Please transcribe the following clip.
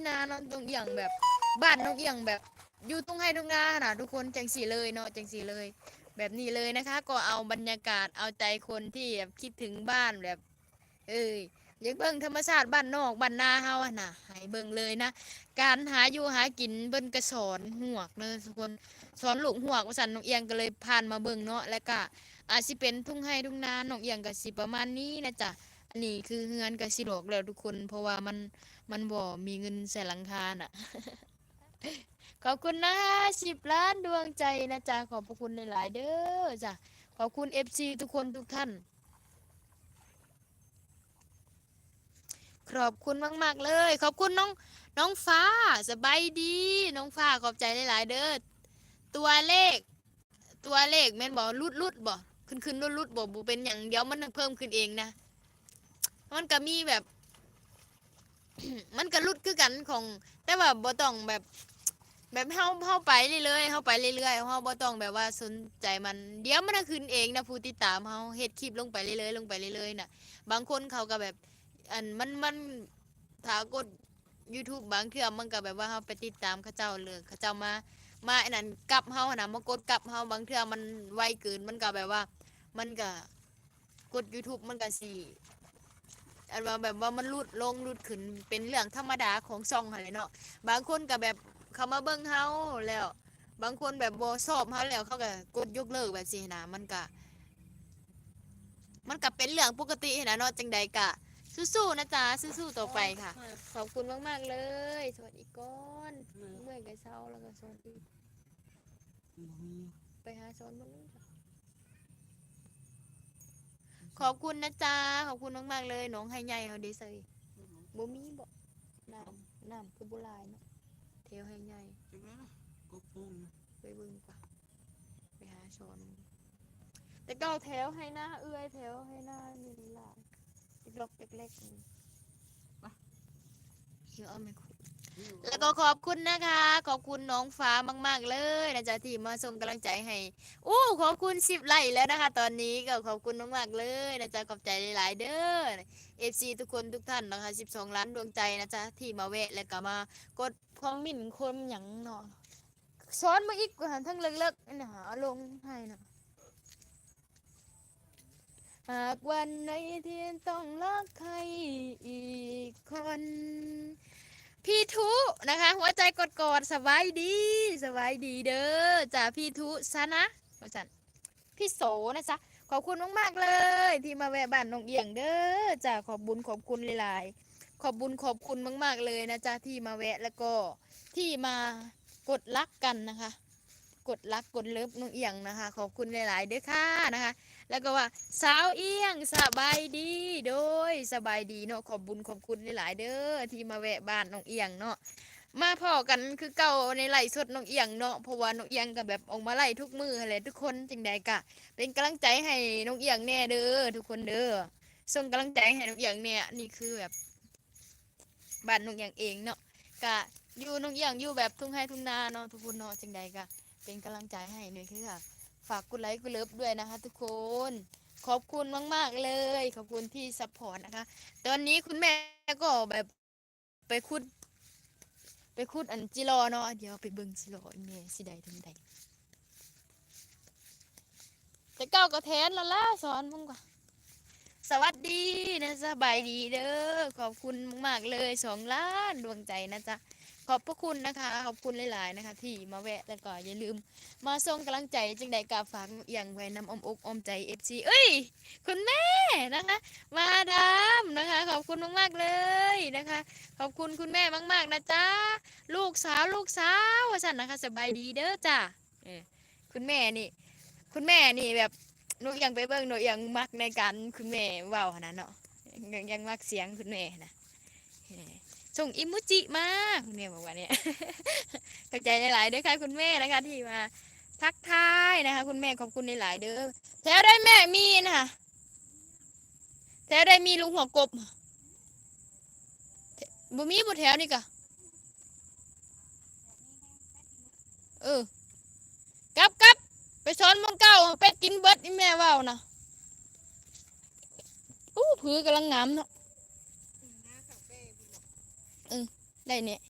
ນາເນາະ ນ້ອງອຽງແບບ ບ້ານນ້ອງອຽງແບບຢູ່ທົ່ງໄຮ່ທົ່ງນານະ ທຸກຄົນ ຈັ່ງຊີ້ເລີຍເນາະ ຈັ່ງຊີ້ເລີຍ ແບບນີ້ເລີຍນະຄະ. ກໍເອົາບັນຍາກາດ ເອົາໃຈຄົນທີ່ແບບຄິດເຖິງບ້ານ ແບບ ເອີຍ ຢາກເບິ່ງທຳມະຊາດບ້ານນອກບ້ານນາເຮົາຫັ້ນນະ ໃຫ້ເບິ່ງເລີຍນະ. ການຫາຢູ່ຫາກິນເພິ່ນກະສອນຮວກເດີທຸກຄົນ ສອນລູກຮວກວ່າຊັ້ນ. ນ້ອງອຽງກໍເລີຍຜ່ານມາເບິ່ງເນາະ ແລ້ວກະອາດຊິເປັນທົ່ງໄຮ່ທົ່ງນາ ນ້ອງອຽງກໍຊິປະມານນີ້ນະຈະ. ອັນນີ້ຄືເຮືອນກໍຊິຫຼອກແລ້ວທຸກຄົນ ເພາະວ່າມັນ ມັນບໍ່ມີເງິນໃສ່ຫຼັງຄານະ. ຂອບຄຸນນະ ສິບລ້ານດວງໃຈນະຈະ ຂອບພະຄຸນຫຼາຍໆເດີຈະ ຂອບຄຸນເອັຟຊີທຸກຄົນທຸກທ່ານ. ຂອບຄຸນມາກໆເລີຍ ຂອບຄຸນນ້ອງ ນ້ອງຟ້າ ສະບາຍດີນ້ອງຟ້າ ຂອບໃຈຫຼາຍໆເດີ. ຕົວເລກ ຕົວເລກແມ່ນບໍ່ ຫຼຸດໆບໍ່ ຂຶ້ນໆຫຼຸດໆບໍ່ ບໍ່ເປັນຫຍັງ ດຽວມັນເພີ່ມຂຶ້ນເອງນະ. ມັນກະມີແບບ ມັນກະຫຼຸດຄືກັນຂອງ ແຕ່ວ່າບໍ່ຕ້ອງແບບ ແບບເຮົາ ເຮົາໄປເລື້ອຍໆ ເຮົາໄປເລື້ອຍໆ ເຮົາບໍ່ຕ້ອງແບບວ່າສົນໃຈມັນ ດຽວມັນກະຂຶ້ນເອງນະ. ຜູ້ຕິດຕາມເຮົາເຮັດຄລິບລົງໄປເລື້ອຍໆ ລົງໄປເລື້ອຍໆນະ. ບາງຄົນເຂົາກະແບບ ອັນ ມັນ ມັນ ຖ້າກົດຢູທູບ ບາງເທື່ອມັນກະແບບວ່າເຮົາໄປຕິດຕາມເຂົາເຈົ້າ ຫຼືເຂົາເຈົ້າມາ ມາອັນນັ້ນກັບເຮົາຫັ້ນນະ ມາກົດກັບເຮົາ ບາງເທື່ອມັນໄວເກີນ ມັນກະແບບວ່າ ມັນກະ ກົດຢູທູບມັນກະຊິ ອັນວ່າແບບວ່າມັນຫຼຸດລົງຫຼຸດຂຶ້ນ ເປັນເລື່ອງທຳມະດາຂອງຊ່ອງຫັ້ນແຫຼະເນາະ. ບາງຄົນກະແບບເຂົ້າມາເບິ່ງເຮົາແລ້ວ ບາງຄົນແບບບໍ່ຊອບເຮົາແລ້ວ ເຂົາກະກົດຍົກເລີກແບບຊີ້ຫັ້ນນະ. ມັນກະ ມັນກະເປັນເລື່ອງປົກກະຕິຫັ້ນນະເນາະ. ຈັ່ງໃດກະສູ້ໆນະຈະ ສູ້ໆຕໍ່ໄປຄ່ະ. ຂອບຄຸນມາກໆເລີຍ ສະຫວັດດີກ່ອນ ເມື່ອຍກະເຊົາ ແລ້ວກະສະຫວັດດີ. ໄປຫາສອນເບິ່ງເດີ. ຂອບຄຸນນະຈະ ຂອບຄຸນມາກໆເລີຍ. ໜອງໄຮ່ໃຫຍ່ເຮົາເດ ໃສ ບໍ່ມີບໍ? ນ້ຳ ນ້ຳຄືບໍ່ຫຼາຍເນາະ ແຖວໄຮ່ໃຫຍ່. ໄປເບິ່ງກວ່າ ໄປຫາສອນ. ແຕ່ເກົ່າແຖວໄຮ່ນາເອື້ອຍ ແຖວໄຮ່ນານີ້ຫຼາຍ ເລັກໆ ເລັກໆ. ແລ້ວກໍຂອບຄຸນນະຄະ ຂອບຄຸນນ້ອງຟ້າມາກໆເລີຍນະຈະ ທີ່ມາສົ່ງກຳລັງໃຈໃຫ້. ໂອ້ ຂອບຄຸນສິບໄລ້ແລ້ວນະຄະຕອນນີ້. ກໍຂອບຄຸນມາກໆເລີຍນະຈະ ຂອບໃຈຫຼາຍໆເດີ ເອັຟຊີທຸກຄົນທຸກທ່ານນະຄະ ສິບສອງລ້ານດວງໃຈນະຈະ ທີ່ມາແວະ ແລ້ວກໍມາກົດຄອມເມັນຄວາມຫຍັງເນາະ. ສອນມາອີກ ຫັ້ນທັງເລິກໆ ອັນນະ ເອົາລົງໃຫ້ເນາະ. ຫາກວັນໃດທີ່ຕ້ອງລັກໃຄອີກຄົນ. ພີ່ທຸນະຄະ ຫົວໃຈກອດໆ ສະບາຍດີ ສະບາຍດີເດີ ຈາກພີ່ທຸຊະນະ ວ່າຊັ້ນ ພີ່ໂສນະຈະ. ຂອບຄຸນມາກໆເລີຍ ທີ່ມາແວະບ້ານນ້ອງອຽງເດີ ຈາ ຂອບບຸນຂອບຄຸນຫຼາຍໆ ຂອບບຸນຂອບຄຸນມາກໆເລີຍນະຈະ ທີ່ມາແວະ ແລ້ວກໍທີ່ມາກົດລັກກັນນະຄະ. ກົດລັກກົດເລີບນ້ອງອຽງນະຄະ ຂອບຄຸນຫຼາຍໆເດີຄ່ານະຄະ. ແລ້ວກໍວ່າ ສາວອຽງ ສະບາຍດີ ໂດຍ ສະບາຍດີເນາະ. ຂອບບຸນຂອບຄຸນຫຼາຍໆເດີ ທີ່ມາແວະບ້ານນ້ອງອຽງເນາະ ມາພໍ້ກັນຄືເກົ່າໃນໄລຟ໌ສົດນ້ອງອຽງເນາະ ເພາະວ່ານ້ອງອຽງກໍແບບອອກມາໄລຟ໌ທຸກມື້ຫັ້ນແຫຼະທຸກຄົນ. ຈັ່ງໃດກະເປັນກຳລັງໃຈໃຫ້ນ້ອງອຽງແດ່ເດີທຸກຄົນເດີ ສົ່ງກຳລັງໃຈໃຫ້ນ້ອງອຽງແດ່. ນີ້ຄືແບບ ບ້ານນ້ອງອຽງເອງເນາະ ກະຢູ່ ນ້ອງອຽງຢູ່ແບບທົ່ງໄຮ່ທົ່ງນາເນາະທຸກຄົນເນາະ. ຈັ່ງໃດກະເປັນກຳລັງໃຈໃຫ້ໜ່ວຍຄື ຝາກກົດໄລກົດເລີບດ້ວຍນະຄະທຸກຄົນ. ຂອບຄຸນມາກໆເລີຍ ຂອບຄຸນທີ່ຊັບພອດນະຄະ. ຕອນນີ້ຄຸນແມ່ກໍແບບໄປຂຸດ ໄປຂຸດອັນຈິລໍເນາະ ດຽວໄປເບິ່ງຈິລໍອີ່ແມ່ຊິໄດ້ເທົ່າໃດ. ແຕ່ເກົ່າກໍແທນລະລະ ສອນເບິ່ງກວ່າ. ສະຫວັດດີນະ ສະບາຍດີເດີ ຂອບຄຸນມາກໆເລີຍ ສອງລ້ານດວງໃຈນະຈະ. ຂອບພະຄຸນນະຄະ ຂອບຄຸນຫຼາຍໆນະຄະ ທີ່ມາແວະ ແລ້ວກໍຢ່າລືມມາສົ່ງກຳລັງໃຈ. ຈັ່ງໃດກໍຝາກອຽງໄວ້ນຳອ້ອມອົກອ້ອມໃຈເອັຟຊີ ເອີຍ ຄຸນແມ່ນະຄະ ມາດາມນະຄະ ຂອບຄຸນມາກໆເລີຍນະຄະ. ຂອບຄຸນຄຸນແມ່ມາກໆນະຈະ ລູກສາວ ລູກສາວ ວ່າຊັ້ນນະຄະ. ສະບາຍດີເດີຈະ ເອີ ຄຸນແມ່ນີ້ ຄຸນແມ່ນີ້ແບບ ໜູຢາກໄປເບິ່ງ ໜູຢາກມັກໃນການຄຸນແມ່ເວົ້າຫັ້ນນະເນາະ ຍັງ ຍັງມັກສຽງຄຸນແມ່ຫັ້ນນະ. ເອີ ສົ່ງອີໂມຈິມາ ຄຸນແມ່ບອກວ່ານີ້. ຂອບໃຈຫຼາຍໆເດີຄ່ະ ຄຸນແມ່ນະຄະ ທີ່ມາທັກທາຍນະຄະ ຄຸນແມ່ ຂອບຄຸນຫຼາຍໆເດີ. ແຖວໃດແມ່ມີນະ ແຖວໃດມີລູກຫົວກົບ? ບໍ່ມີບໍ່ແຖວນີ້ກະ. ເອີ ກັບ ກັບ ໄປສອນໝ່ອງເກົ່າ ເປັດກິນເບິດ ອີແມ່ເວົ້ານະ. ໂອ້ ຜືກຳລັງງາມເນາະ. ເອີ ໄດ້ແນ່